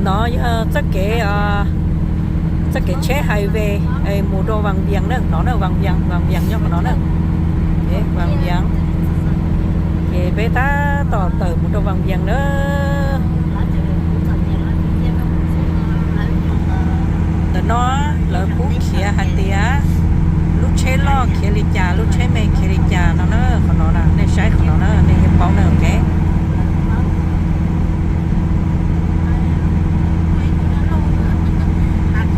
No yog txoj kev, txoj kev tsheb highway mus rau Vaj Vias na, no na, Vaj Vias, Vaj Vias nyob qhov no na. Vaj Vias. Ces peb tab tom tawm mus rau Vaj Vias na. Ntawm no lawv kuj khiav hais tias lub tsheb loj khiav li cas, lub tsheb me khiav li cas no na, qhov no na, nej saib qhov no na nej yeej paub na, ok.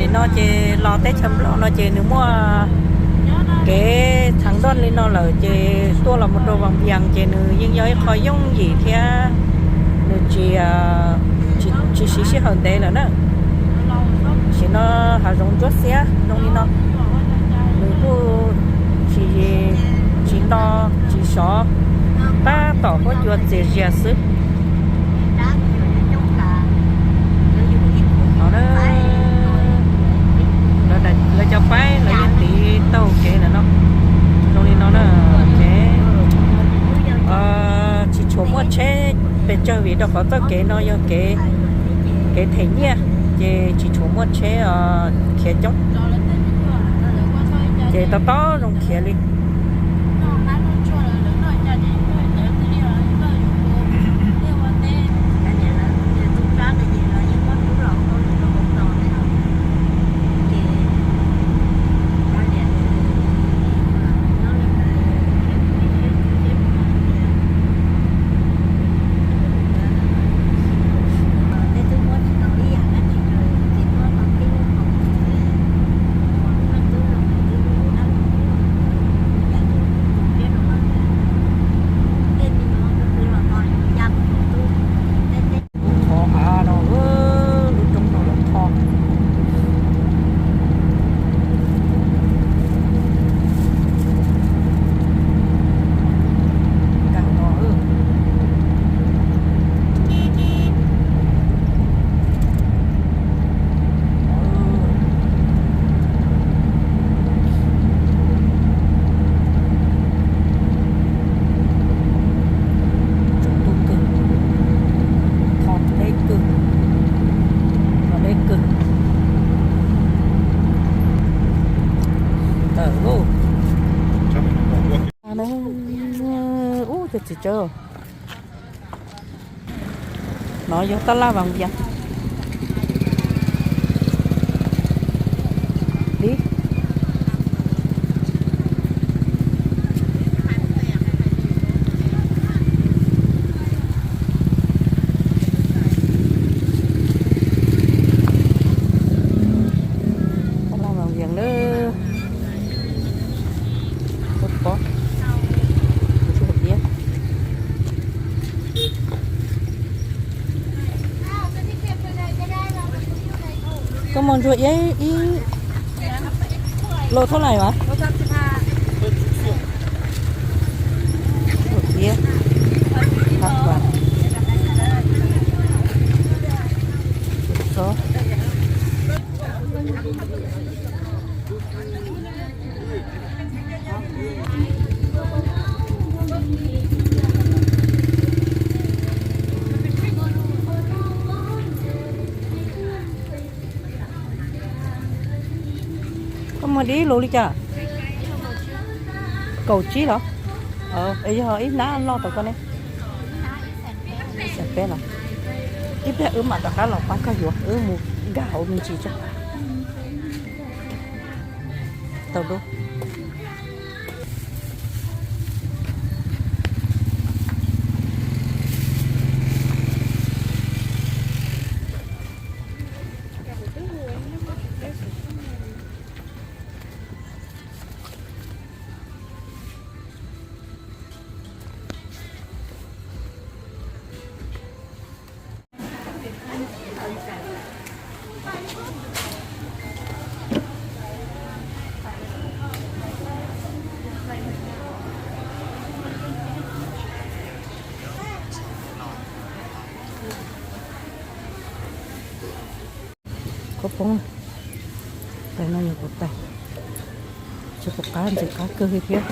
Nim no ces los teb chaws Nplog no ces nws muaj kev thav doj li no lawm ces tuaj los mus rau Vaj Vias ces nws yeej yog ib qho yooj yim thiab nws tsis, tsis siv sij hawm ntev lawm na. Sim no hav zoov ntsuab xiab zoo li no, nws kuj tsis, tsis no tsis sov, tab tom huab cua txias zias xwb. No na, lawv cov paib lawv yeej tiv taug kev ntawm no zoo li no na, ces tsis tshua muaj tsheb pes tsawg vim rau qhov txoj kev no yog kev, kev them nyiaj, ces tsis tshua muaj tsheb khiav coob. Ces tau tau zoo khiav li. Thov av no, lub roob no los thov. Nkag no. Tsaus ntuj kawg, tho deb kawg, tho deb kawg. Tawm lauj. Ub, cov txiv tsawb. No yog tab laj Vaj Vias. Li. Tab laj Vaj Vias lawm. Ub, pob ntsuag diab. Koj muag ntsuag iab ib lo thab lais mas? Ntsuag iab. Koj muag dib lus li cas? Kaum tsib los? Yog ib hnab loj tau koj ne? Ib pliag wb mam rov qab los pab koj yuav, wb mus nkag hauv me ntsis tso. Tau lub. Khaub poob, tais no yog kuv tais, tsis pom qab, ntxim qab kawg li thiab.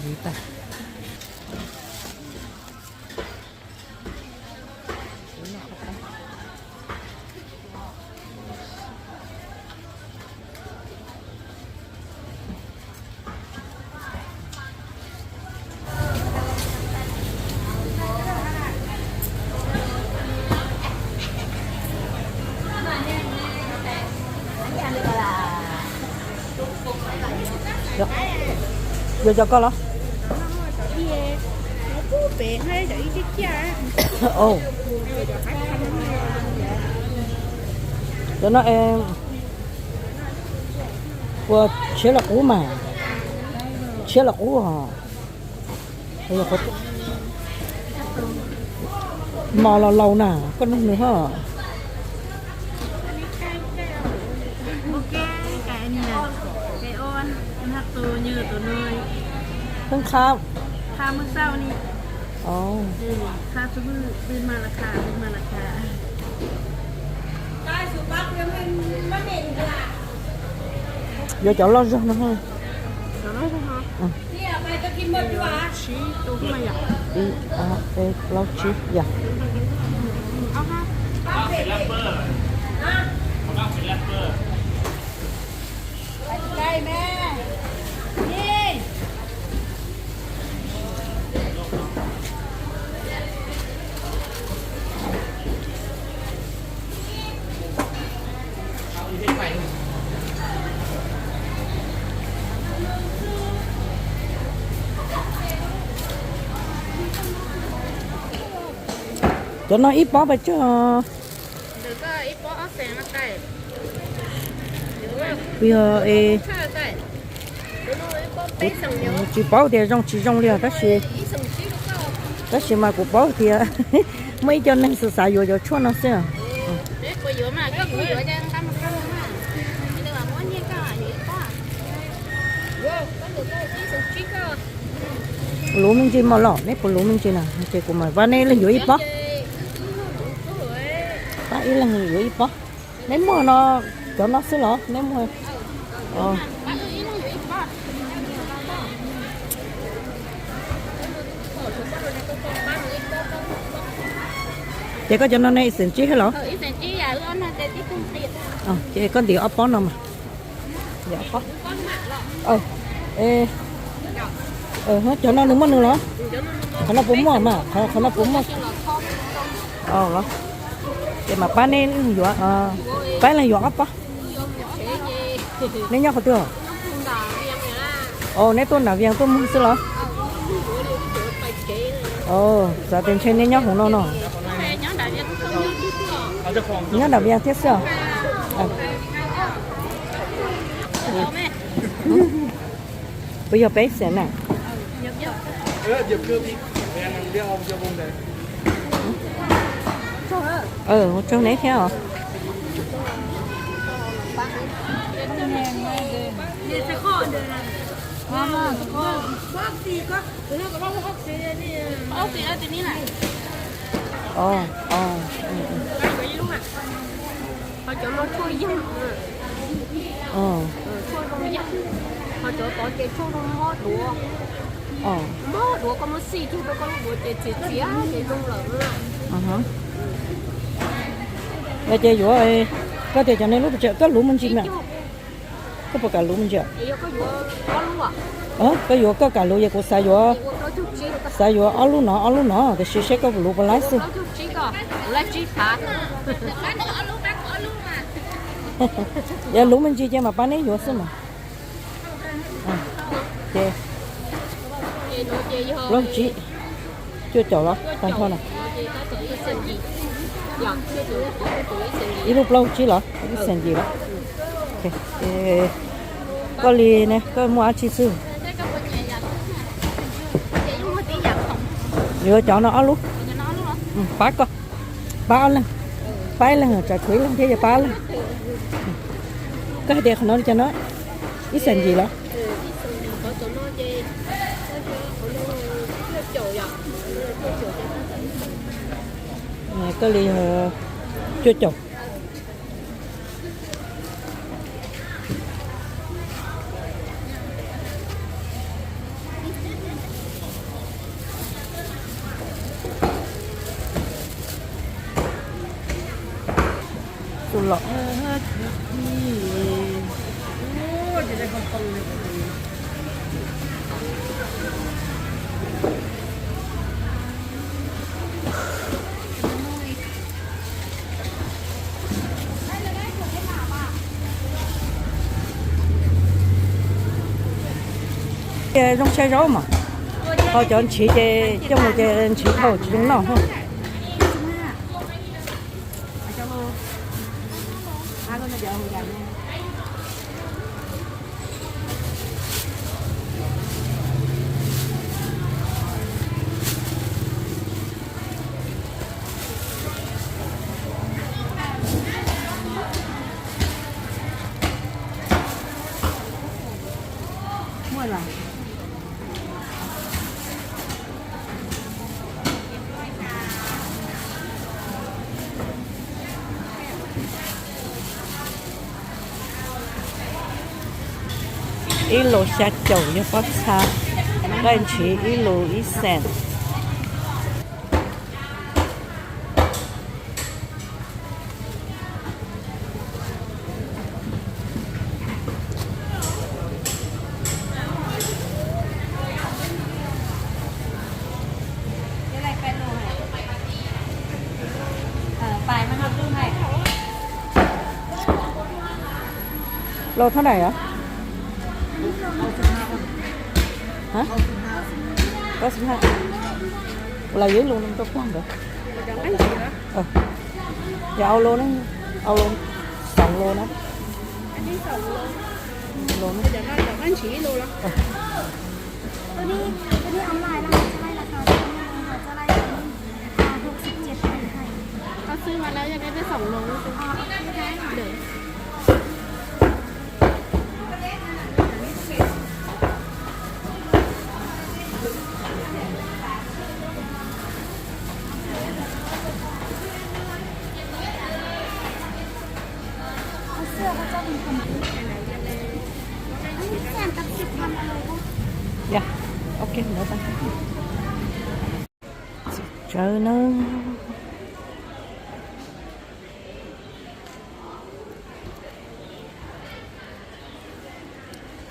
Yus tais. Yuav cov koj los? Cov no es ua tshiab los qub mas, tshiab los qub os. Mos los laus na, koj nug nws ho. Pheej qha. Yuav cov loj zog no. Plaub tsib yam. Cov no ib pob pes tsawg? Yog es tsis paub tias zoo tsis zoo li os, tab sis, tab sis mas kuv paub tias muaj ib co neeg xav xav yuav cov tshuaj no xwb. Luv me ntsis mos los, neb puas luv me ntsis na? Ces kuv mam pab neb leej yuav ib pob. Pab ib leeg yuav ib pob. Neb muag no, cov no xwb los neb muag? Ces koj cov no ne ib xees tsib thiab los? Ces koj ntim ob pob no mas. Cov no nws muaj nws los? Qhov no puas muaj mas, qhov no puas muaj? Ces mam pab neb yuav, pab leej yuav ob pob. Neb nyob qhov twg? Neb tuaj nram Vias tuaj muag xwb los? Xav tias ntshe neb nyob hauv no no. Nyob nram Vias thiab xwb os. Puas yog peb xees na? Ua tsaug neb thiab os. Ho cov no tshuaj yeeg, tshuaj zoo yeeg. Ho cov tod ces tshuaj zoo mob duav. Mob duav koj muab xij kiag rau koj lub duav ces txias txias ces zoo lawm. Yog ces yuav, koj tias cov no lub pes tsawg, koj luv me ntsis na? Koj puas kam luv me ntsis? Koj yuav koj kam luv, yog kuv xav yuav, xav yuav ob lub no ob lub no, tiam sis seb koj luv puas laib xwb. Yog luv me ntsis ces mam pab neb yuav xwb mas. Ces plaub tsib, cuaj caum los tag nrho na. Ib lub plaub tsib los ib xees yim los? Koj li ne, koj muaj dab tsi xwb? Yuav cov no ob lub. Pab koj, pab ob leeg, pab ib leeg, tsam tshuav ib leeg thiab ces pab ob leeg. Koj hais tias qhov no li cas no? Ib xees yim los? Koj li cuaj caum. Tus los. Ces zoo sai zaub mas, ho cov ntshiv ces coj mus ces ntshiv dhau tsis zoo noj. Ib lus xya caum yog pob txha, nqaij ntshiv ib lus ib xees. Lus thab dais os? Hab? Koj xib haj. Ua los yuav ib lus no rau pog nkawd. Yog au lus na, au lus, xoom lus na. Lus na. Yog, ok, ntawd tag. Tsis tsawg na.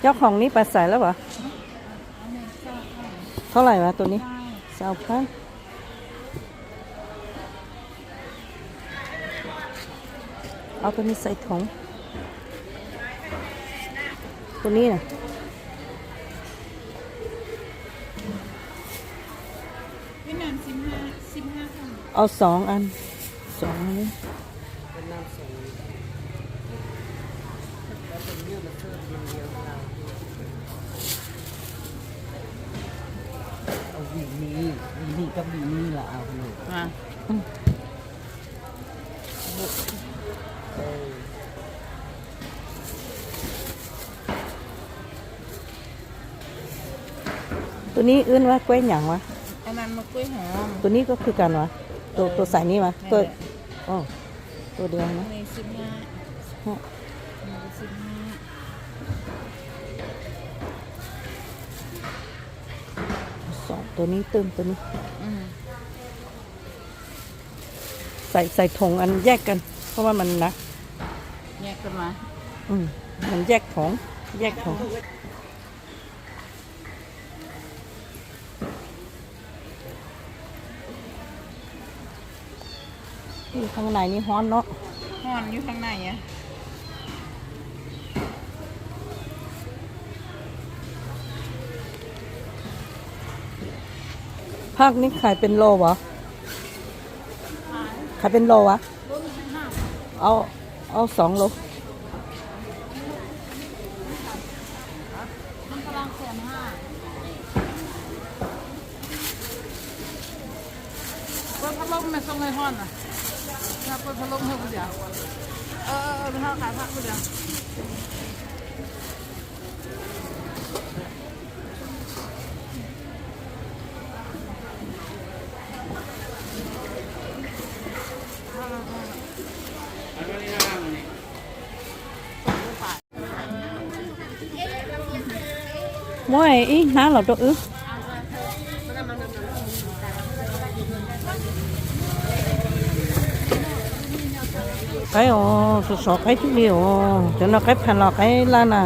Cov khoom ni pas xais lawm as? Thab lais as tus ni? Xau phab. Tus ni xais thoov. Tus ni na. Au xoov an, xoov. Tus ni wb muab kueb nyaam as. Tus ni koj khwv kas as? Tus xais ni as? Tus diav na. Tus ni twj tus ni. Xais, xais thoov an yaj kan,เพราะว่ามันหนัก. Yaj kan mas. An yaj thoov, yaj thoov. Yus thaj nais ni hov no. Phaj ni khais pes lus as? Khais pes lus as? Au, au xoov lus. Muab ib hnab los rau wb. Qaib os, sov sov qaib tiag li os, cov no qaib phav los qaib laj na.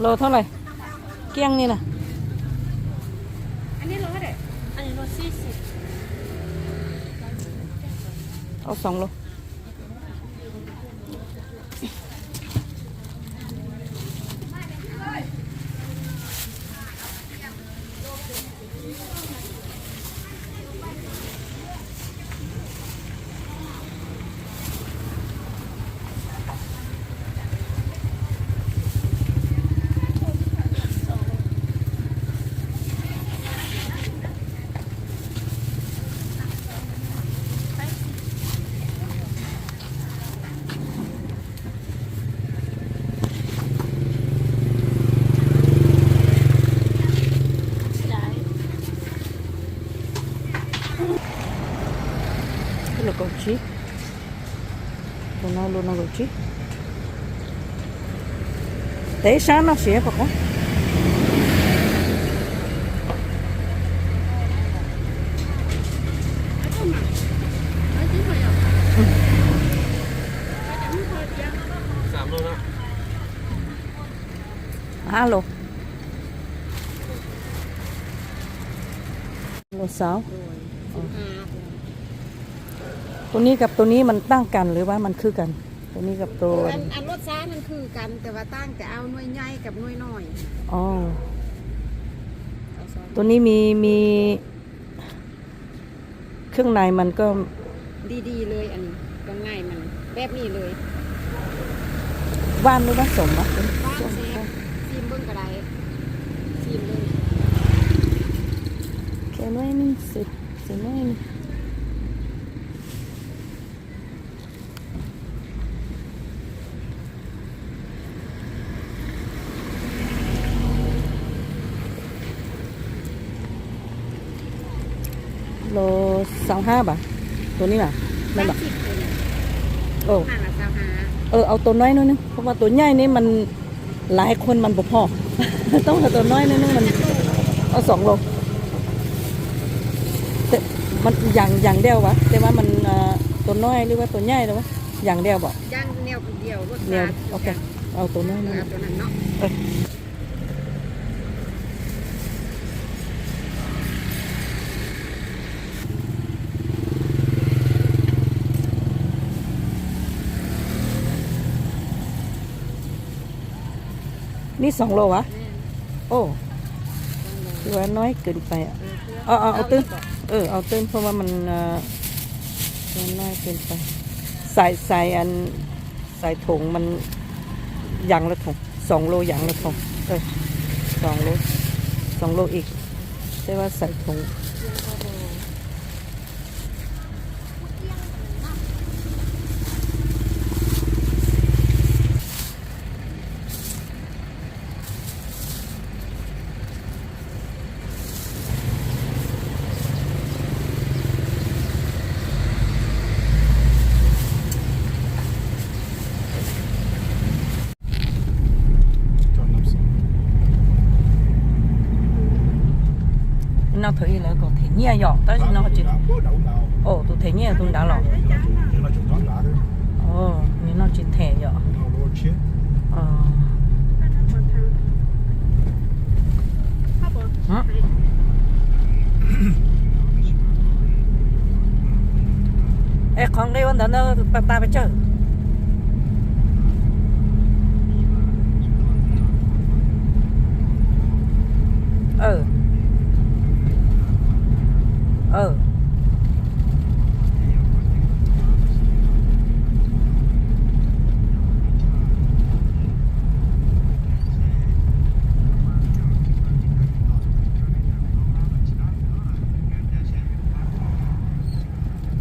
Lus thab lais? Kiaj li na. Au xoov lus. Tsib. Tus no lus no lus tsib. Tev sab no siav puas qab. Alo. Alo sáu. Tus noกับtus noมันต่างกันหรือว่ามันคือกัน? Tus noกับตัว อัน อันรสชาติมันคือกัน แต่ว่าต่างแต่เอาหน่วยใหญ่กับหน่วยน้อย อ๋อ ตัวนี้มี มี เครื่องในมันก็ ดีๆเลย อันนี้เครื่องในมันแบบนี้เลย หวานหรือว่าส้มวะ หวานแซ่บ ชิมเบิ่งก็ได้ ชิมเบิ่ง แค่หน่วยหนึ่งสิ สิหน่วยหนึ่ง โลซาวห้าบาท ตัวนี้นะ แม่นบ่ ห้าสิบตัวนี้ โอ้ ห้าละซาวห้า เออ เอาตัวน้อยหน่อยนึง เพราะว่าตัวใหญ่นี่มัน หลายคนมันบ่พอ ต้องเอาตัวน้อยหน่อยนึง มัน เอาสองโล แต่มันอย่าง อย่างเดียววะ แต่ว่ามัน เอ่อ ตัวน้อยหรือว่าตัวใหญ่หรือว่าอย่างเดียวบ่ อย่างเดียว เดียวรสชาติ เดียว โอเค เอาตัวน้อยหน่อย เอาตัวนั้นเนาะ เออ นี่สองโลวะ โอ้ คือว่าน้อยเกินไปอ่ะ เอา เอา เอาตื้น เออ เอาตื้น เพราะว่ามัน เอ่อ มันน้อยเกินไป ใส่ ใส่อัน ใส่ถุงมัน อย่างละถุง สองโล อย่างละถุง เออ สองโล สองโลอีก แต่ว่าใส่ถุง No thaum ub lawv kom them nyiaj yom, tab sis no tsis, tus them nyiaj tus nrad los. Nws no tsis them yom. Es qhov nqi ua ntawd na, tas tas pes tsawg.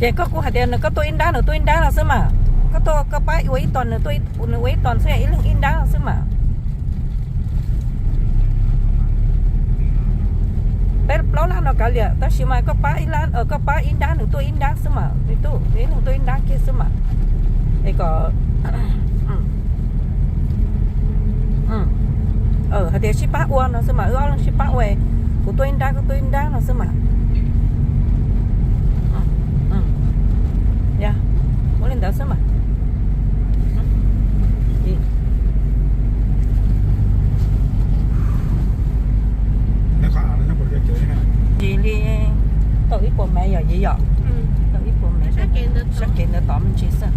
Ces koj kuj hais tias nws koj tuaj ib nrab nws tuaj ib nrab no xwb mas. Koj tuaj koj pab ua ib tos nws, nws ua ib tos xwb, ib leeg ib nrab no xwb mas. Peb plaub lab no kav liam, tab sis mas koj pab ib lab, koj pab ib nrab nws tuaj ib nrab xwb mas, nws tuaj ib leeg tuaj ib nrab kiag xwb mas. Es kom hais tias sib pab ua no xwb mas, wb ob leeg sib pab ua, kuv tuaj ib nrab koj tuaj ib nrab no xwb mas. Yog, ua li ntawd xwb mas. Tsis li, tau ib puas mev yom, yom. Tau ib puas mev, sab kev ntawd tod me ntsis xwb.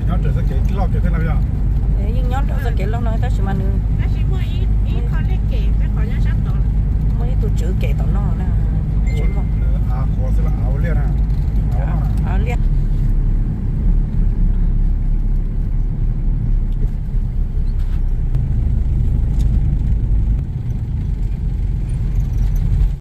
Yeej nyob rau txoj kev loj no tab sis mas nws muaj ib tug tswv kem tom no na, tsis muaj.